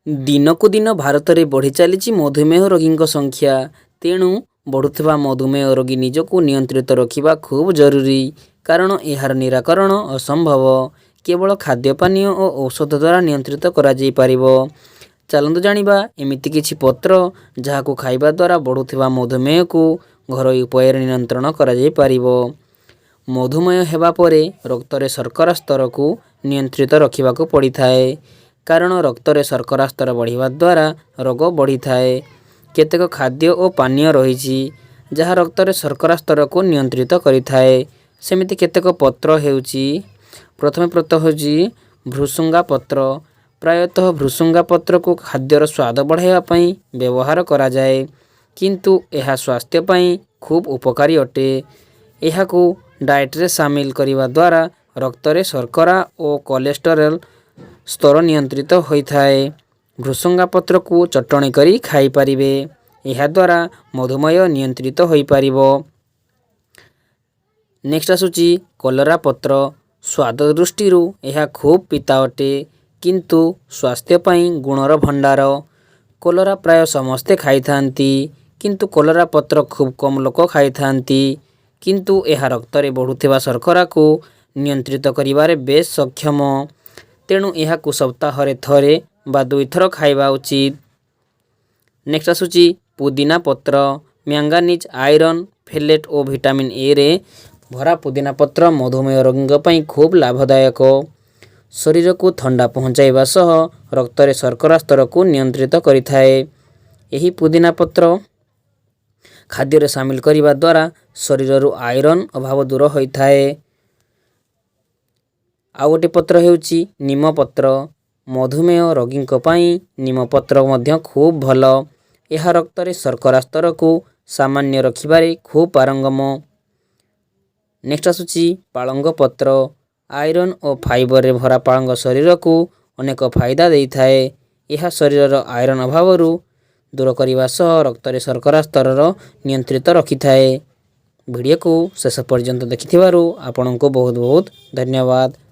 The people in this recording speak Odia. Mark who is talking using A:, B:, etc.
A: ଦିନକୁ ଦିନ ଭାରତରେ ବଢ଼ି ଚାଲିଛି ମଧୁମେହ ରୋଗୀଙ୍କ ସଂଖ୍ୟା। ତେଣୁ ବଢ଼ୁଥିବା ମଧୁମେହ ରୋଗୀ ନିଜକୁ ନିୟନ୍ତ୍ରିତ ରଖିବା ଖୁବ୍ ଜରୁରୀ, କାରଣ ଏହାର ନିରାକରଣ ଅସମ୍ଭବ। କେବଳ ଖାଦ୍ୟ ପାନୀୟ ଓ ଔଷଧ ଦ୍ୱାରା ନିୟନ୍ତ୍ରିତ କରାଯାଇପାରିବ। ଚାଲନ୍ତୁ ଜାଣିବା ଏମିତି କିଛି ପତ୍ର, ଯାହାକୁ ଖାଇବା ଦ୍ୱାରା ବଢ଼ୁଥିବା ମଧୁମେହକୁ ଘରୋଇ ଉପାୟରେ ନିୟନ୍ତ୍ରଣ କରାଯାଇପାରିବ। ମଧୁମେହ ହେବା ପରେ ରକ୍ତରେ ଶର୍କରା ସ୍ତରକୁ ନିୟନ୍ତ୍ରିତ ରଖିବାକୁ ପଡ଼ିଥାଏ, କାରଣ ରକ୍ତରେ ଶର୍କରା ସ୍ତର ବଢ଼ିବା ଦ୍ୱାରା ରୋଗ ବଢ଼ିଥାଏ। କେତେକ ଖାଦ୍ୟ ଓ ପାନୀୟ ରହିଛି, ଯାହା ରକ୍ତରେ ଶର୍କରା ସ୍ତରକୁ ନିୟନ୍ତ୍ରିତ କରିଥାଏ। ସେମିତି କେତେକ ପତ୍ର ହେଉଛି, ପ୍ରଥମେ ପତ୍ର ହେଉଛି ଭୃସୁଙ୍ଗା ପତ୍ର। ପ୍ରାୟତଃ ଭୃସୁଙ୍ଗା ପତ୍ରକୁ ଖାଦ୍ୟର ସ୍ୱାଦ ବଢ଼ାଇବା ପାଇଁ ବ୍ୟବହାର କରାଯାଏ, କିନ୍ତୁ ଏହା ସ୍ୱାସ୍ଥ୍ୟ ପାଇଁ ଖୁବ୍ ଉପକାରୀ ଅଟେ। ଏହାକୁ ଡାଏଟ୍ରେ ସାମିଲ କରିବା ଦ୍ୱାରା ରକ୍ତରେ ଶର୍କରା ଓ କୋଲେଷ୍ଟରଲ୍ ସ୍ତର ନିୟନ୍ତ୍ରିତ ହୋଇଥାଏ। ଭୃସୁଙ୍ଗା ପତ୍ରକୁ ଚଟଣି କରି ଖାଇପାରିବେ। ଏହାଦ୍ୱାରା ମଧୁମେହ ନିୟନ୍ତ୍ରିତ ହୋଇପାରିବ। ନେକ୍ସଟ ଆସୁଛି କଲରା ପତ୍ର। ସ୍ୱାଦ ଦୃଷ୍ଟିରୁ ଏହା ଖୁବ୍ ପିତା ଅଟେ, କିନ୍ତୁ ସ୍ୱାସ୍ଥ୍ୟ ପାଇଁ ଗୁଣର ଭଣ୍ଡାର। କଲରା ପ୍ରାୟ ସମସ୍ତେ ଖାଇଥାନ୍ତି, କିନ୍ତୁ କଲରା ପତ୍ର ଖୁବ୍ କମ୍ ଲୋକ ଖାଇଥାନ୍ତି। କିନ୍ତୁ ଏହା ରକ୍ତରେ ବଢ଼ୁଥିବା ଶର୍କରାକୁ ନିୟନ୍ତ୍ରିତ କରିବାରେ ବେଶ୍ ସକ୍ଷମ। ତେଣୁ ଏହାକୁ ସପ୍ତାହରେ ଥରେ ବା ଦୁଇଥର ଖାଇବା ଉଚିତ। ନେକ୍ସଟ ଆସୁଛି ପୁଦିନା ପତ୍ର। ମ୍ୟାଙ୍ଗାନିଜ୍, ଆଇରନ୍, ଫୋଲେଟ୍ ଓ ଭିଟାମିନ୍ ଏରେ ଭରା ପୁଦିନା ପତ୍ର ମଧୁମେହ ରୋଗୀଙ୍କ ପାଇଁ ଖୁବ୍ ଲାଭଦାୟକ। ଶରୀରକୁ ଥଣ୍ଡା ପହଞ୍ଚାଇବା ସହ ରକ୍ତରେ ଶର୍କରା ସ୍ତରକୁ ନିୟନ୍ତ୍ରିତ କରିଥାଏ। ଏହି ପୁଦିନା ପତ୍ର ଖାଦ୍ୟରେ ସାମିଲ କରିବା ଦ୍ୱାରା ଶରୀରରୁ ଆଇରନ୍ ଅଭାବ ଦୂର ହୋଇଥାଏ। ଆଉ ଗୋଟେ ପତ୍ର ହେଉଛି ନିମପତ୍ର। ମଧୁମେହ ରୋଗୀଙ୍କ ପାଇଁ ନିମପତ୍ର ମଧ୍ୟ ଖୁବ୍ ଭଲ। ଏହା ରକ୍ତରେ ଶର୍କରା ସ୍ତରକୁ ସାମାନ୍ୟ ରଖିବାରେ ଖୁବ୍ ପାରଙ୍ଗମ। ନେକ୍ସଟ ଆସୁଛି ପାଳଙ୍ଗ ପତ୍ର। ଆଇରନ୍ ଓ ଫାଇବରରେ ଭରା ପାଳଙ୍ଗ ଶରୀରକୁ ଅନେକ ଫାଇଦା ଦେଇଥାଏ। ଏହା ଶରୀରର ଆଇରନ୍ ଅଭାବରୁ ଦୂର କରିବା ସହ ରକ୍ତରେ ଶର୍କରା ସ୍ତରର ନିୟନ୍ତ୍ରିତ ରଖିଥାଏ। ଭିଡ଼ିଓକୁ ଶେଷ ପର୍ଯ୍ୟନ୍ତ ଦେଖିଥିବାରୁ ଆପଣଙ୍କୁ ବହୁତ ବହୁତ ଧନ୍ୟବାଦ।